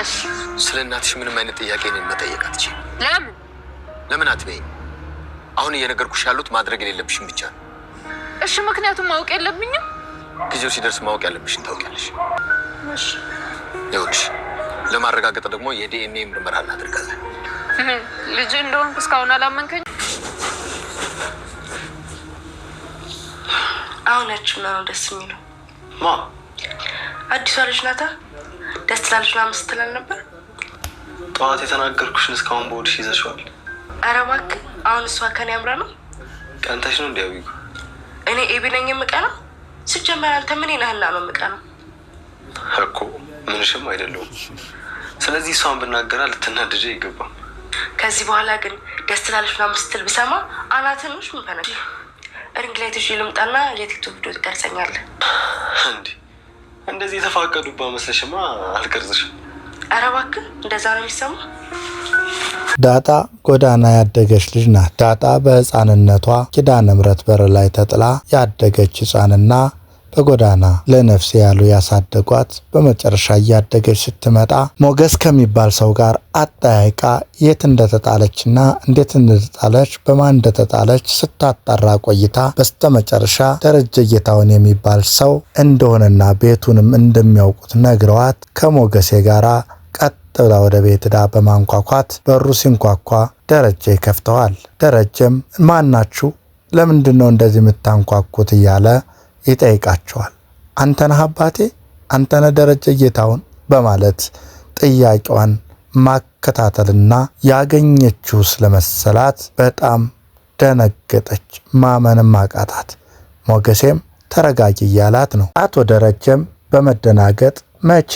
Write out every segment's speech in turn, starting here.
እሺ። ስለ እናትሽ ምንም አይነት ጥያቄ እኔን መጠየቅ አትችይም። ለምን? ለምን አትበይኝ። አሁን እየነገርኩሽ ያሉት ማድረግ የሌለብሽን ብቻ ነው። እሺ፣ ምክንያቱም ማወቅ የለብኝም። ጊዜው ሲደርስ ማወቅ ያለብሽን ታውቂያለሽ። እሺ። ይኸውልሽ፣ ለማረጋገጥ ደግሞ የዲኤንኤ ምርመራ እናደርጋለን። ምን ልጅ እንደሆንኩ እስካሁን አላመንከኝ? አሁን ያችና ነው ደስ የሚለው። ማ? አዲሷ ልጅ ናታ። ደስ ትላለች ምናምን ስትል አልነበር? ጠዋት የተናገርኩሽን እስካሁን በሆድሽ ይዘሽዋል። ኧረ እባክህ፣ አሁን እሷ ከኔ አምራ ነው? ቀንተሽ ነው እንዲ አቢጉ? እኔ ኤቢ ነኝ የምቀናው? ሲጀመር አንተ ምን ነህና ነው የምቀናው? እኮ ምንሽም አይደለሁም። ስለዚህ እሷን ብናገራ ልትናደጂ አይገባም። ከዚህ በኋላ ግን ደስ ትላለች ምናምን ስትል ብሰማ አናትህን ነው የምፈነጭ። Ring light ይዤ ልምጣና የቲክቶክ ቪዲዮ ትቀርጸኛለህ። እንዲ እንደዚህ የተፋቀዱባ መስለሽማ አልቀርጽሽም። ኧረ እባክህ፣ እንደዛ ነው የሚሰማ? ዳጣ ጎዳና ያደገች ልጅ ናት። ዳጣ በሕፃንነቷ ኪዳነ ምሕረት በር ላይ ተጥላ ያደገች ሕፃንና በጎዳና ለነፍሴ ያሉ ያሳደጓት፣ በመጨረሻ እያደገች ስትመጣ ሞገስ ከሚባል ሰው ጋር አጠያይቃ የት እንደተጣለችና እንዴት እንደተጣለች በማን እንደተጣለች ስታጣራ ቆይታ በስተመጨረሻ ደረጀ ጌታውን የሚባል ሰው እንደሆነና ቤቱንም እንደሚያውቁት ነግረዋት ከሞገሴ ጋራ ቀጥ ብላ ወደ ቤት ዳ በማንኳኳት በሩ ሲንኳኳ ደረጀ ይከፍተዋል። ደረጀም ማናችሁ? ለምንድን ነው እንደዚህ የምታንኳኩት? እያለ ይጠይቃቸዋል። አንተነህ አባቴ? አንተነህ ደረጀ ጌታውን? በማለት ጥያቄዋን ማከታተልና ያገኘችው ስለመሰላት በጣም ደነገጠች። ማመንም አቃታት። ሞገሴም ተረጋጊ እያላት ነው። አቶ ደረጀም በመደናገጥ መቼ፣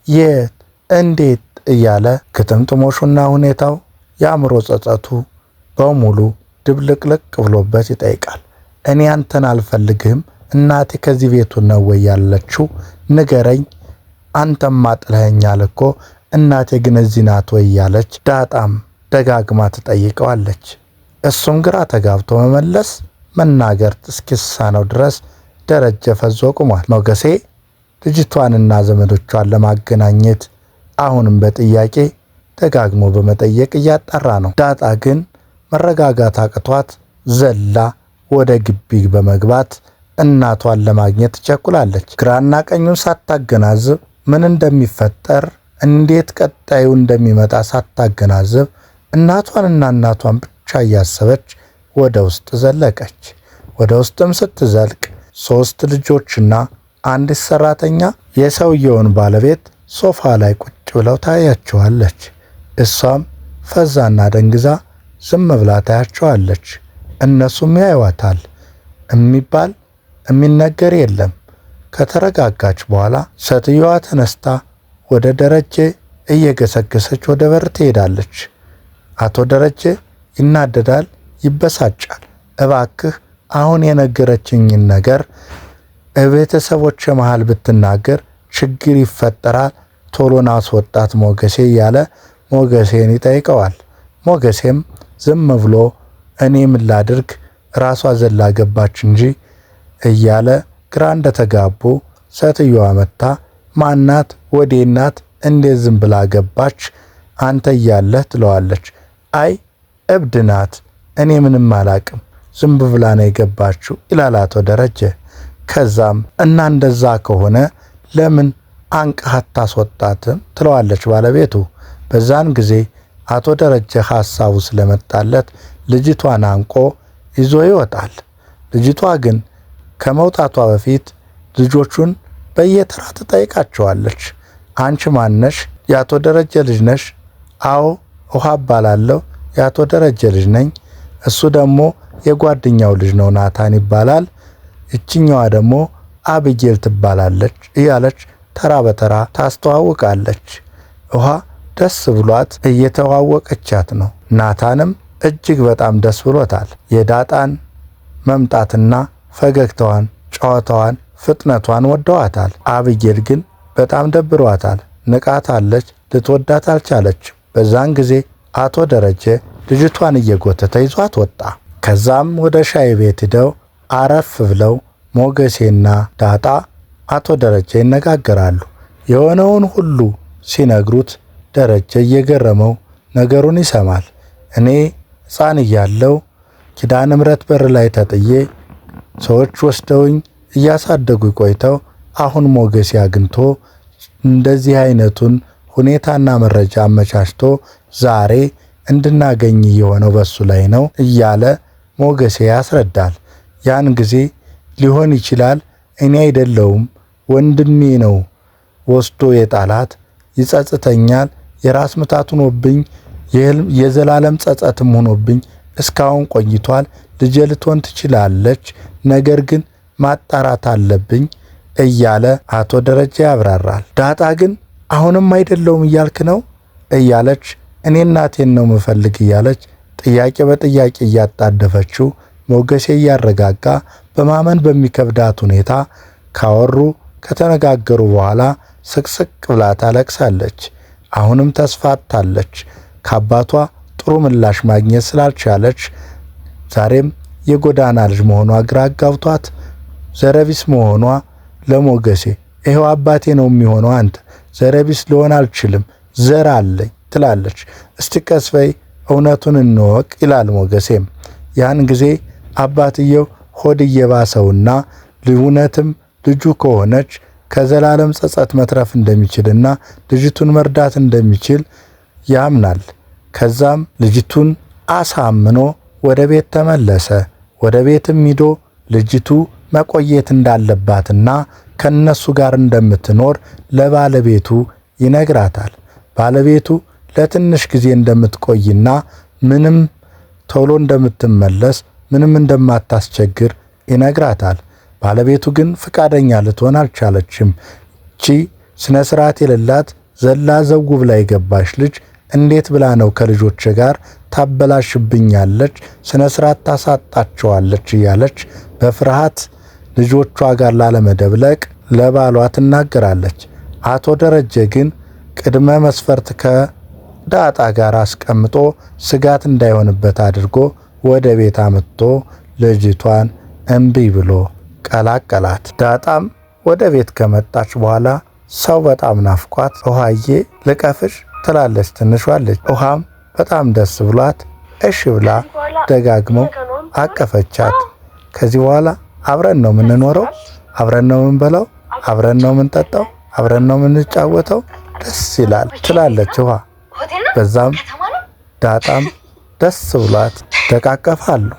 የት፣ እንዴት እያለ ግጥምጥሞሹና ሁኔታው የአእምሮ ጸጸቱ በሙሉ ድብልቅልቅ ብሎበት ይጠይቃል። እኔ አንተን አልፈልግህም፣ እናቴ ከዚህ ቤቱ ነው ወይ ያለችው? ንገረኝ። አንተማ ጥለኸኛል እኮ፣ እናቴ ግን እዚህ ናት ወይ እያለች ዳጣም ደጋግማ ትጠይቀዋለች። እሱም ግራ ተጋብቶ መመለስ መናገር እስኪሳነው ድረስ ደረጀ ፈዞ ቆሟል። ሞገሴ ልጅቷንና ዘመዶቿን ለማገናኘት አሁንም በጥያቄ ደጋግሞ በመጠየቅ እያጣራ ነው። ዳጣ ግን መረጋጋት አቅቷት ዘላ ወደ ግቢ በመግባት እናቷን ለማግኘት ትቸኩላለች። ግራና ቀኙን ሳታገናዝብ፣ ምን እንደሚፈጠር እንዴት ቀጣዩ እንደሚመጣ ሳታገናዝብ እናቷንና እናቷን ብቻ እያሰበች ወደ ውስጥ ዘለቀች። ወደ ውስጥም ስትዘልቅ 3 ልጆችና አንዲት ሰራተኛ የሰውየውን ባለቤት ሶፋ ላይ ቁጭ ብለው ታያቸዋለች። እሷም ፈዛና ደንግዛ ዝም ብላ ታያቸዋለች። እነሱም ያዩዋታል። የሚባል የሚነገር የለም። ከተረጋጋች በኋላ ሴትዮዋ ተነስታ ወደ ደረጀ እየገሰገሰች ወደ በር ትሄዳለች። አቶ ደረጀ ይናደዳል፣ ይበሳጫል። እባክህ አሁን የነገረችኝን ነገር እቤተሰቦች መሃል ብትናገር ችግር ይፈጠራል፣ ቶሎን አስወጣት ሞገሴ እያለ ሞገሴን ይጠይቀዋል። ሞገሴም ዝም ብሎ እኔ ምን ላድርግ፣ ራሷ ዘላ ገባች እንጂ እያለ ግራ እንደተጋቡ ሴትዮዋ መታ ማናት? ወዴናት? እንዴት ዝም ብላ ገባች? አንተ እያለህ ትለዋለች። አይ እብድ ናት፣ እኔ ምንም አላቅም፣ ዝም ብላ ነው የገባችው ይላል አቶ ደረጀ። ከዛም እና እንደዛ ከሆነ ለምን አንቀህ አታስወጣትም ትለዋለች ባለቤቱ። በዛን ጊዜ አቶ ደረጀ ሐሳቡ ስለመጣለት ልጅቷን አንቆ ይዞ ይወጣል። ልጅቷ ግን ከመውጣቷ በፊት ልጆቹን በየተራ ትጠይቃቸዋለች። አንቺ ማነሽ? የአቶ ደረጀ ልጅ ነሽ? አዎ ውሃ እባላለሁ፣ የአቶ ደረጀ ልጅ ነኝ። እሱ ደግሞ የጓደኛው ልጅ ነው፣ ናታን ይባላል። እችኛዋ ደግሞ አብጌል ትባላለች እያለች ተራ በተራ ታስተዋውቃለች። ውሃ ደስ ብሏት እየተዋወቀቻት ነው። ናታንም እጅግ በጣም ደስ ብሎታል። የዳጣን መምጣትና ፈገግታዋን፣ ጨዋታዋን፣ ፍጥነቷን ወደዋታል። አብጌል ግን በጣም ደብሯታል። ንቃታለች፣ ልትወዳት አልቻለች። በዛን ጊዜ አቶ ደረጀ ልጅቷን እየጎተተ ይዟት ወጣ። ከዛም ወደ ሻይ ቤት ሂደው አረፍ ብለው ሞገሴና ዳጣ አቶ ደረጀ ይነጋገራሉ። የሆነውን ሁሉ ሲነግሩት ደረጀ እየገረመው ነገሩን ይሰማል። እኔ ሕፃን እያለሁ ኪዳነ ምሕረት በር ላይ ተጥዬ ሰዎች ወስደውኝ እያሳደጉ ቆይተው አሁን ሞገሴ አግኝቶ እንደዚህ አይነቱን ሁኔታና መረጃ አመቻችቶ ዛሬ እንድናገኝ የሆነው በሱ ላይ ነው እያለ ሞገሴ ያስረዳል። ያን ጊዜ ሊሆን ይችላል፣ እኔ አይደለውም ወንድሜ ነው ወስዶ የጣላት፣ ይጸጽተኛል፣ የራስ ምታት ሆኖብኝ የዘላለም ጸጸትም ሆኖብኝ እስካሁን ቆይቷል። ልጄ ልትሆን ትችላለች፣ ነገር ግን ማጣራት አለብኝ እያለ አቶ ደረጀ ያብራራል። ዳጣ ግን አሁንም አይደለውም እያልክ ነው እያለች እኔ እናቴን ነው ምፈልግ እያለች ጥያቄ በጥያቄ እያጣደፈችው ሞገሴ እያረጋጋ በማመን በሚከብዳት ሁኔታ ካወሩ ከተነጋገሩ በኋላ ስቅስቅ ብላ ታለቅሳለች። አሁንም ተስፋ አጥታለች። ከአባቷ ጥሩ ምላሽ ማግኘት ስላልቻለች ዛሬም የጎዳና ልጅ መሆኗ ግራ አጋብቷት ዘረቢስ መሆኗ ለሞገሴ ይኸው አባቴ ነው የሚሆነው፣ አንተ ዘረቢስ ልሆን አልችልም፣ ዘር አለኝ ትላለች። እስቲ ቀስ በይ እውነቱን እንወቅ ይላል ሞገሴም። ያን ጊዜ አባትየው ሆድ እየባሰውና እውነትም ልጁ ከሆነች ከዘላለም ጸጸት መትረፍ እንደሚችልና ልጅቱን መርዳት እንደሚችል ያምናል። ከዛም ልጅቱን አሳምኖ ወደ ቤት ተመለሰ። ወደ ቤትም ሂዶ ልጅቱ መቆየት እንዳለባትና ከነሱ ጋር እንደምትኖር ለባለቤቱ ይነግራታል። ባለቤቱ ለትንሽ ጊዜ እንደምትቆይና ምንም ቶሎ እንደምትመለስ ምንም እንደማታስቸግር ይነግራታል። ባለቤቱ ግን ፍቃደኛ ልትሆን አልቻለችም። ቺ ስነ ስርዓት የሌላት ዘላ ዘው ብላ የገባች ልጅ እንዴት ብላ ነው ከልጆች ጋር ታበላሽብኛለች፣ ስነ ስርዓት ታሳጣቸዋለች እያለች በፍርሃት ልጆቿ ጋር ላለመደብለቅ ለባሏ ትናገራለች። አቶ ደረጀ ግን ቅድመ መስፈርት ከዳጣ ጋር አስቀምጦ ስጋት እንዳይሆንበት አድርጎ ወደ ቤት አምጥቶ ልጅቷን እምቢ ብሎ ቀላቀላት። ዳጣም ወደ ቤት ከመጣች በኋላ ሰው በጣም ናፍቋት ውሃዬ ልቀፍሽ ትላለች ትንሿ ልጅ። ውሃም በጣም ደስ ብሏት እሺ ብላ ደጋግመው አቀፈቻት። ከዚህ በኋላ አብረን ነው የምንኖረው፣ አብረን ነው የምንበላው፣ አብረን ነው የምንጠጣው፣ አብረን ነው የምንጫወተው፣ ደስ ይላል ትላለች ውሃ። በዛም ዳጣም ደስ ብሏት ተቃቀፋሉ።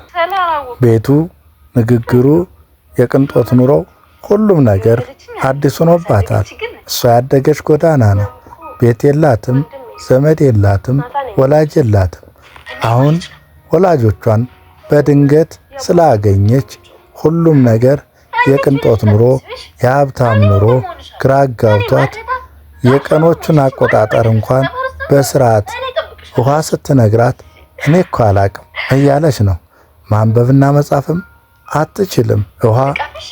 ቤቱ፣ ንግግሩ፣ የቅንጦት ኑሮ፣ ሁሉም ነገር አዲስ ሆኖባታል። እሷ ያደገች ጎዳና ነው። ቤት የላትም፣ ዘመድ የላትም፣ ወላጅ የላትም። አሁን ወላጆቿን በድንገት ስላገኘች ሁሉም ነገር የቅንጦት ኑሮ፣ የሀብታም ኑሮ ግራ አጋብቷት የቀኖቹን አቆጣጠር እንኳን በስርዓት ውሃ ስትነግራት እኔ እኮ አላቅም እያለች ነው። ማንበብና መጻፍም አትችልም። ውሃ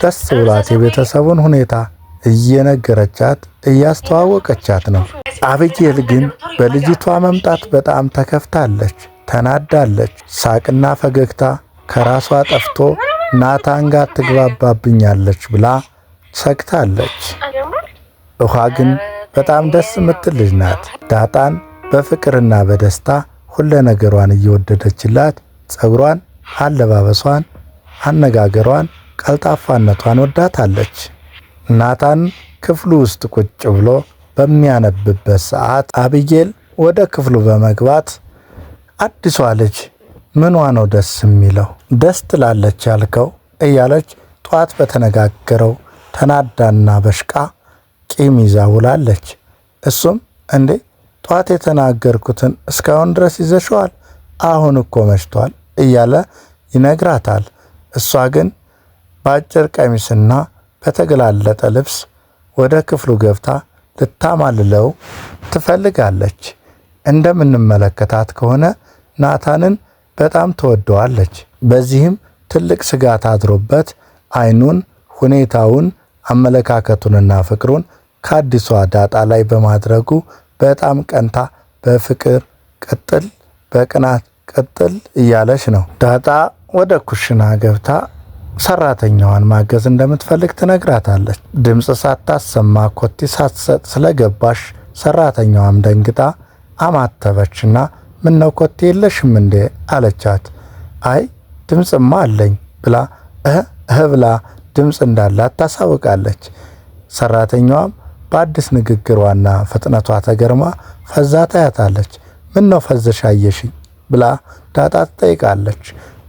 ደስ ብሏት የቤተሰቡን ሁኔታ እየነገረቻት እያስተዋወቀቻት ነው። አብጌል ግን በልጅቷ መምጣት በጣም ተከፍታለች፣ ተናዳለች። ሳቅና ፈገግታ ከራሷ ጠፍቶ ናታን ጋር ትግባባብኛለች ብላ ሰግታለች። ውሃ ግን በጣም ደስ የምትል ልጅ ናት። ዳጣን በፍቅርና በደስታ ሁለ ነገሯን እየወደደችላት ጸጉሯን፣ አለባበሷን፣ አነጋገሯን፣ ቀልጣፋነቷን ወዳታለች። ናታን ክፍሉ ውስጥ ቁጭ ብሎ በሚያነብበት ሰዓት አብጌል ወደ ክፍሉ በመግባት አዲሷ ልጅ ምኗ ነው ደስ የሚለው ደስ ትላለች ያልከው እያለች ጧት በተነጋገረው ተናዳና በሽቃ ቂም ይዛ ውላለች። እሱም እንዴ ጧት የተናገርኩትን እስካሁን ድረስ ይዘሸዋል፣ አሁን እኮ መሽቷል እያለ ይነግራታል። እሷ ግን በአጭር ቀሚስና በተገላለጠ ልብስ ወደ ክፍሉ ገብታ ልታማልለው ትፈልጋለች። እንደምንመለከታት ከሆነ ናታንን በጣም ትወደዋለች። በዚህም ትልቅ ስጋት አድሮበት አይኑን፣ ሁኔታውን፣ አመለካከቱንና ፍቅሩን ከአዲሷ ዳጣ ላይ በማድረጉ በጣም ቀንታ በፍቅር ቅጥል በቅናት ቅጥል እያለች ነው። ዳጣ ወደ ኩሽና ገብታ ሰራተኛዋን ማገዝ እንደምትፈልግ ትነግራታለች። ድምፅ ሳታሰማ ኮቴ ሳትሰጥ ስለገባሽ ሰራተኛዋም ደንግጣ አማተበችና ምነው ኮቴ የለሽም እንዴ አለቻት። አይ ድምፅማ አለኝ ብላ እህ እህ ብላ ድምፅ እንዳላት ታሳውቃለች። ሰራተኛዋም በአዲስ ንግግሯና ፍጥነቷ ተገርማ ፈዛ ታያታለች። ምን ነው ፈዘሽ አየሽኝ ብላ ዳጣ ትጠይቃለች።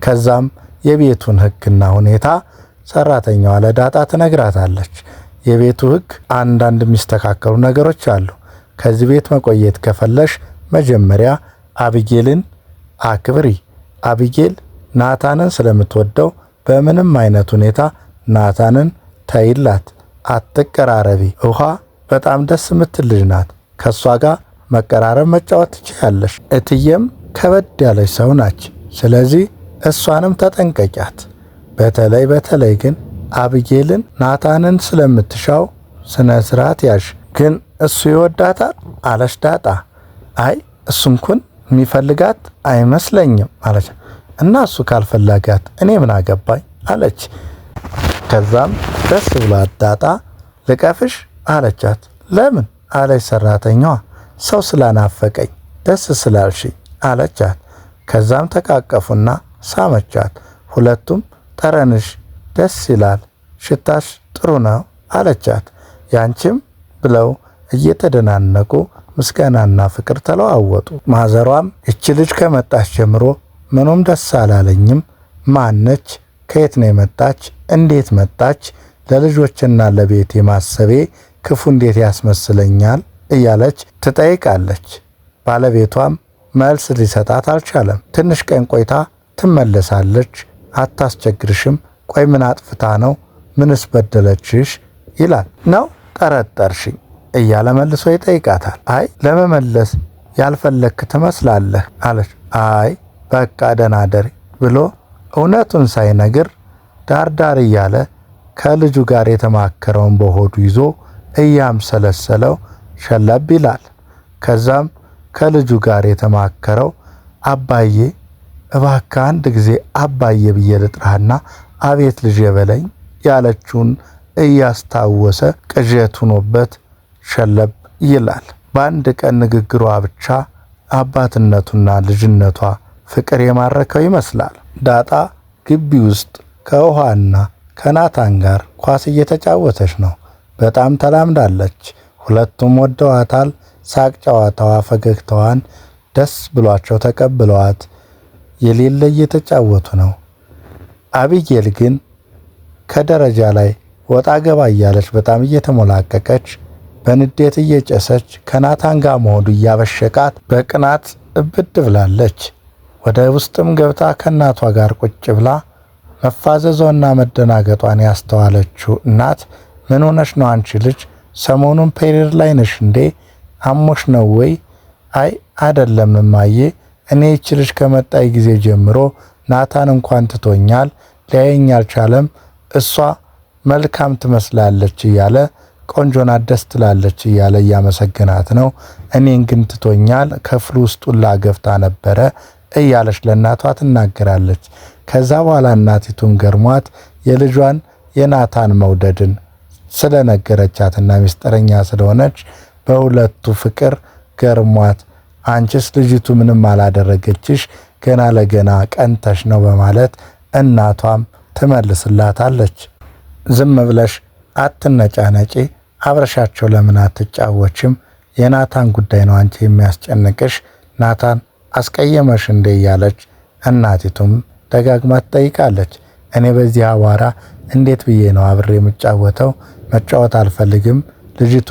ከዛም የቤቱን ሕግና ሁኔታ ሰራተኛዋ ለዳጣ ትነግራታለች። የቤቱ ሕግ አንዳንድ የሚስተካከሉ ነገሮች አሉ። ከዚህ ቤት መቆየት ከፈለሽ መጀመሪያ አብጌልን አክብሪ። አብጌል ናታንን ስለምትወደው በምንም አይነት ሁኔታ ናታንን ተይላት፣ አትቀራረቢ። ውሃ በጣም ደስ የምትል ልጅ ናት። ከእሷ ጋር መቀራረብ መጫወት ትችያለሽ። እትዬም ከበድ ያለች ሰው ናች። ስለዚህ እሷንም ተጠንቀቂያት። በተለይ በተለይ ግን አብጌልን ናታንን ስለምትሻው ስነ ስርዓት ያዥ። ግን እሱ ይወዳታል አለች ዳጣ። አይ እሱ እንኳን የሚፈልጋት አይመስለኝም አለች። እና እሱ ካልፈለጋት እኔ ምን አገባኝ አለች። ከዛም ደስ ብሏት ዳጣ ልቀፍሽ አለቻት። ለምን አለች ሰራተኛዋ። ሰው ስላናፈቀኝ ደስ ስላልሽኝ አለቻት። ከዛም ተቃቀፉና ሳመቻት። ሁለቱም ጠረንሽ ደስ ይላል፣ ሽታሽ ጥሩ ነው አለቻት። ያንቺም ብለው እየተደናነቁ ምስጋናና ፍቅር ተለዋወጡ። ማዘሯም እቺ ልጅ ከመጣች ጀምሮ ምኑም ደስ አላለኝም። ማነች? ከየት ነው የመጣች? እንዴት መጣች? ለልጆችና ለቤቴ ማሰቤ ክፉ እንዴት ያስመስለኛል? እያለች ትጠይቃለች። ባለቤቷም መልስ ሊሰጣት አልቻለም። ትንሽ ቀን ቆይታ ትመለሳለች። አታስቸግርሽም? ቆይ ምን አጥፍታ ነው? ምንስ በደለችሽ? ይላል። ነው ጠረጠርሽኝ እያለ መልሶ ይጠይቃታል። አይ ለመመለስ ያልፈለግክ ትመስላለህ አለች። አይ በቃ ደህና ደሪ ብሎ እውነቱን ሳይነግር ዳርዳር እያለ ከልጁ ጋር የተማከረውን በሆዱ ይዞ እያምሰለሰለው ሸለብ ይላል። ከዛም ከልጁ ጋር የተማከረው አባዬ እባክህ አንድ ጊዜ አባዬ ብዬ ልጥራህና አቤት ልጄ በለኝ ያለችውን እያስታወሰ ቅዠት ሆኖበት ሸለብ ይላል። በአንድ ቀን ንግግሯ ብቻ አባትነቱና ልጅነቷ ፍቅር የማረከው ይመስላል። ዳጣ ግቢ ውስጥ ከውሃና ከናታን ጋር ኳስ እየተጫወተች ነው። በጣም ተላምዳለች። ሁለቱም ወደዋታል። ሳቅ ጨዋታዋ፣ ፈገግታዋን ደስ ብሏቸው ተቀብለዋት የሌለ እየተጫወቱ ነው። አቢጌል ግን ከደረጃ ላይ ወጣ ገባ እያለች በጣም እየተሞላቀቀች በንዴት እየጨሰች ከናታን ጋር መሆኑ እያበሸቃት በቅናት እብድ ብላለች። ወደ ውስጥም ገብታ ከእናቷ ጋር ቁጭ ብላ መፋዘዟና መደናገጧን ያስተዋለችው እናት ምን ሆነሽ ነው አንቺ ልጅ? ሰሞኑን period ላይ ነሽ እንዴ? አሞሽ ነው ወይ? አይ አይደለም እማዬ፣ እኔ ይቺ ልጅ ከመጣይ ጊዜ ጀምሮ ናታን እንኳን ትቶኛል፣ ሊያየኝ አልቻለም። እሷ መልካም ትመስላለች እያለ ቆንጆ ናት፣ ደስ ትላለች እያለ እያመሰገናት ነው። እኔን ግን ትቶኛል፣ ክፍሉ ውስጥ ሁላ ገብታ ነበረ እያለች ለእናቷ ትናገራለች። ከዛ በኋላ እናቲቱም ገርሟት የልጇን የናታን መውደድን ስለነገረቻትና ሚስጥረኛ ስለሆነች በሁለቱ ፍቅር ገርሟት አንቺስ ልጅቱ ምንም አላደረገችሽ ገና ለገና ቀንተሽ ነው በማለት እናቷም ትመልስላታለች። ዝም ብለሽ አትነጫነጪ፣ አብረሻቸው ለምን አትጫወችም? የናታን ጉዳይ ነው አንቺ የሚያስጨንቅሽ፣ ናታን አስቀየመሽ እንዴ? እያለች እናቲቱም ደጋግማ ትጠይቃለች። እኔ በዚህ አቧራ እንዴት ብዬ ነው አብሬ የምጫወተው? መጫወት አልፈልግም። ልጅቱ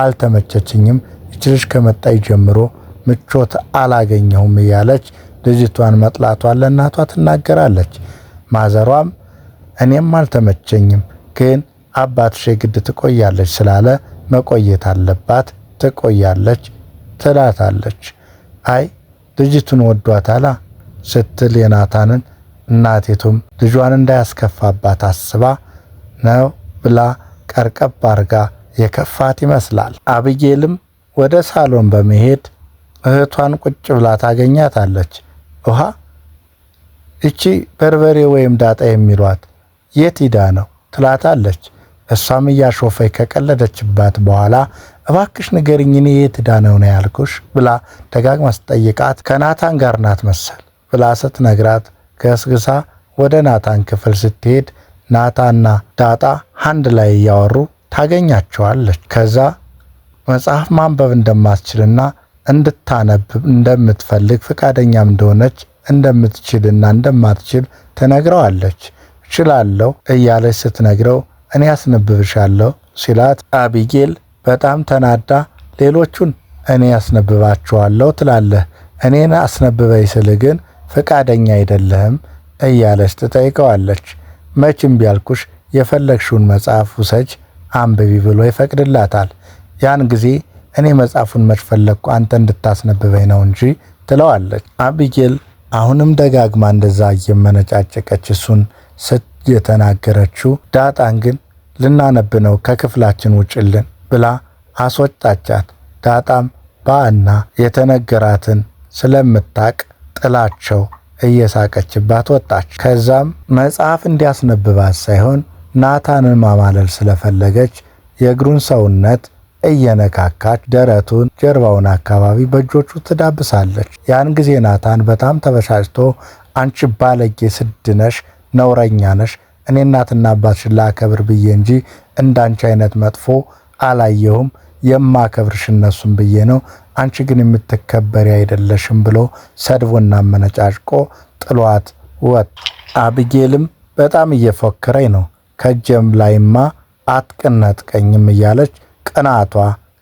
አልተመቸችኝም። ይች ልጅ ከመጣች ጀምሮ ምቾት አላገኘሁም እያለች ልጅቷን መጥላቷን ለእናቷ ትናገራለች። ማዘሯም እኔም አልተመቸኝም፣ ግን አባትሽ የግድ ትቆያለች ስላለ መቆየት አለባት ትቆያለች ትላታለች። አይ ልጅቱን ወዷታላ ስትል የናታንን እናቲቱም ልጇን እንዳያስከፋባት አስባ ነው ብላ ቀርቀብ አርጋ የከፋት ይመስላል። አብጌልም ወደ ሳሎን በመሄድ እህቷን ቁጭ ብላ ታገኛታለች። ውሃ እቺ በርበሬ ወይም ዳጣ የሚሏት የት ሂዳ ነው ትላታለች። እሷም እያሾፈች ከቀለደችባት በኋላ እባክሽ ንገሪኝ፣ እኔ የት ሄዳ ነው ነው ያልኩሽ ብላ ደጋግማ ስትጠይቃት ከናታን ጋር ናት መሰል ብላ ስትነግራት ገስግሳ ወደ ናታን ክፍል ስትሄድ ናታና ዳጣ አንድ ላይ እያወሩ ታገኛቸዋለች። ከዛ መጽሐፍ ማንበብ እንደማትችልና እንድታነብ እንደምትፈልግ ፈቃደኛም እንደሆነች እንደምትችልና እንደማትችል ትነግረዋለች። እችላለሁ እያለች ስትነግረው እኔ አስነብብሻለሁ ሲላት አቢጌል በጣም ተናዳ ሌሎቹን እኔ አስነብባችኋለሁ ትላለህ፣ እኔን አስነብበኝ ስልህ ግን ፈቃደኛ አይደለህም እያለች ትጠይቀዋለች። መቼም ቢያልኩሽ የፈለግሽውን መጽሐፍ ውሰጅ አንብቢ ብሎ ይፈቅድላታል። ያን ጊዜ እኔ መጽሐፉን መች ፈለግኩ አንተ እንድታስነብበኝ ነው እንጂ ትለዋለች። አቢጌል አሁንም ደጋግማ እንደዛ እየመነጫጨቀች እሱን የተናገረችው ዳጣን ግን ልናነብ ነው ከክፍላችን ውጭልን ብላ አስወጣቻት። ዳጣም ባና የተነገራትን ስለምታቅ ጥላቸው እየሳቀችባት ወጣች። ከዛም መጽሐፍ እንዲያስነብባት ሳይሆን ናታንን ማማለል ስለፈለገች የእግሩን ሰውነት እየነካካች ደረቱን፣ ጀርባውን አካባቢ በእጆቹ ትዳብሳለች። ያን ጊዜ ናታን በጣም ተበሳጭቶ አንቺ ባለጌ ስድነሽ፣ ነውረኛ ነሽ፣ እኔ እናትና አባትሽን ላከብር ብዬ እንጂ እንዳንቺ አይነት መጥፎ አላየሁም፣ የማከብርሽ እነሱን ብዬ ነው፣ አንቺ ግን የምትከበሪ አይደለሽም ብሎ ሰድቦና መነጫጭቆ ጥሏት ወጥ። አብጌልም በጣም እየፎከረኝ ነው፣ ከጀም ላይማ አትቀነጥቀኝም እያለች ቅናቷ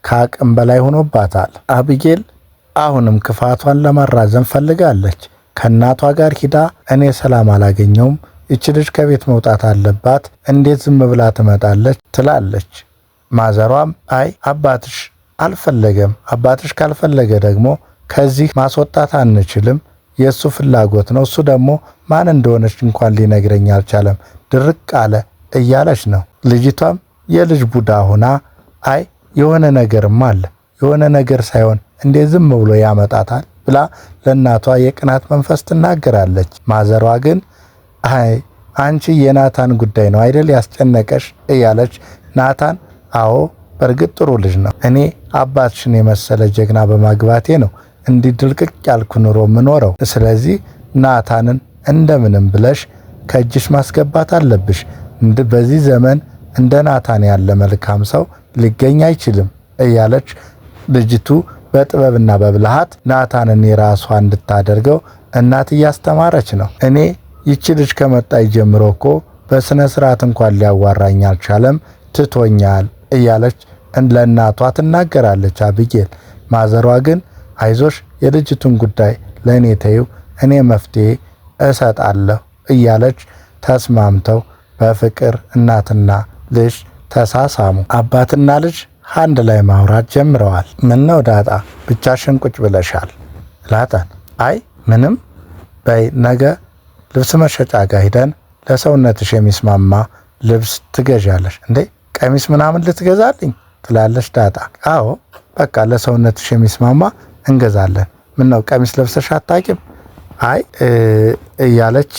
ከአቅም በላይ ሆኖባታል። አብጌል አሁንም ክፋቷን ለማራዘም ፈልጋለች። ከእናቷ ጋር ሂዳ እኔ ሰላም አላገኘውም፣ ይች ልጅ ከቤት መውጣት አለባት፣ እንዴት ዝም ብላ ትመጣለች? ትላለች። ማዘሯም አይ አባትሽ አልፈለገም፣ አባትሽ ካልፈለገ ደግሞ ከዚህ ማስወጣት አንችልም፣ የእሱ ፍላጎት ነው። እሱ ደግሞ ማን እንደሆነች እንኳን ሊነግረኝ አልቻለም፣ ድርቅ አለ እያለች ነው። ልጅቷም የልጅ ቡዳ ሆና አይ የሆነ ነገርም አለ የሆነ ነገር ሳይሆን እንዴ ዝም ብሎ ያመጣታል ብላ ለእናቷ የቅናት መንፈስ ትናገራለች። ማዘሯ ግን አይ አንቺ የናታን ጉዳይ ነው አይደል ያስጨነቀሽ እያለች ናታን አዎ በእርግጥ ጥሩ ልጅ ነው። እኔ አባትሽን የመሰለ ጀግና በማግባቴ ነው እንዲህ ድልቅቅ ያልኩ ኑሮ ምኖረው። ስለዚህ ናታንን እንደምንም ብለሽ ከእጅሽ ማስገባት አለብሽ። በዚህ ዘመን እንደ ናታን ያለ መልካም ሰው ሊገኝ አይችልም እያለች ልጅቱ በጥበብና በብልሃት ናታንን የራሷ እንድታደርገው እናት እያስተማረች ነው። እኔ ይቺ ልጅ ከመጣች ጀምሮ እኮ በስነ ስርዓት እንኳን ሊያዋራኝ አልቻለም፣ ትቶኛል እያለች ለእናቷ ትናገራለች አብጌል። ማዘሯ ግን አይዞሽ፣ የልጅቱን ጉዳይ ለእኔ ተይው፣ እኔ መፍትሄ እሰጣለሁ እያለች ተስማምተው በፍቅር እናትና ልጅ ተሳሳሙ። አባትና ልጅ አንድ ላይ ማውራት ጀምረዋል። ምነው ዳጣ ብቻሽን ቁጭ ብለሻል? ላታን አይ ምንም በይ፣ ነገ ልብስ መሸጫ ጋር ሂደን ለሰውነትሽ የሚስማማ ልብስ ትገዣለሽ። እንዴ ቀሚስ ምናምን ልትገዛልኝ ትላለች ዳጣ። አዎ በቃ ለሰውነትሽ የሚስማማ እንገዛለን። ምነው ቀሚስ ለብሰሽ አታውቂም? አይ እያለች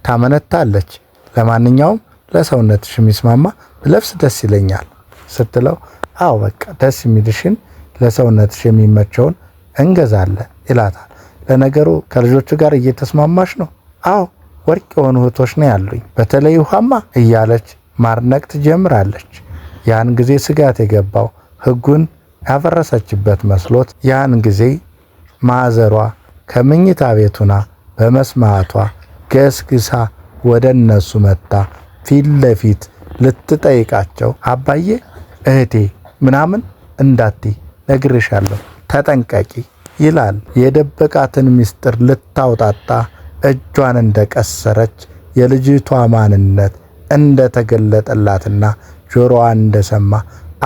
ታመነታለች። ለማንኛውም ለሰውነትሽ የሚስማማ ብለብስ ደስ ይለኛል ስትለው፣ አዎ በቃ ደስ የሚልሽን ለሰውነትሽ የሚመቸውን እንገዛለን ይላታል። ለነገሩ ከልጆቹ ጋር እየተስማማሽ ነው? አዎ ወርቅ የሆኑ እህቶች ነው ያሉኝ፣ በተለይ ውሃማ እያለች ማድነቅ ትጀምራለች። ያን ጊዜ ስጋት የገባው ሕጉን ያፈረሰችበት መስሎት ያን ጊዜ ማዘሯ ከመኝታ ቤቱና በመስማቷ ገስግሳ ወደ እነሱ መጣ። ፊት ለፊት ልትጠይቃቸው አባዬ እህቴ ምናምን እንዳትይ ነግሬሻለሁ፣ ተጠንቀቂ ይላል። የደበቃትን ምስጢር ልታውጣጣ እጇን እንደቀሰረች የልጅቷ ማንነት እንደተገለጠላትና ጆሮዋን እንደሰማ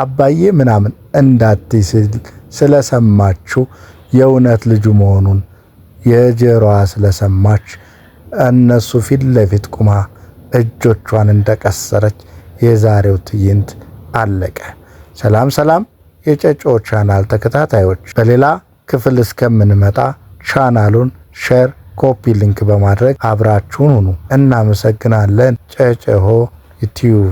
አባዬ ምናምን እንዳትይ ሲል ስለሰማችው የእውነት ልጁ መሆኑን የጆሮዋ ስለሰማች እነሱ ፊት ለፊት ቁማ እጆቿን እንደቀሰረች የዛሬው ትዕይንት አለቀ። ሰላም ሰላም፣ የጨጮ ቻናል ተከታታዮች፣ በሌላ ክፍል እስከምንመጣ ቻናሉን share፣ copy link በማድረግ አብራችሁን ሁኑ። እናመሰግናለን። ጨጨሆ ዩቲዩብ።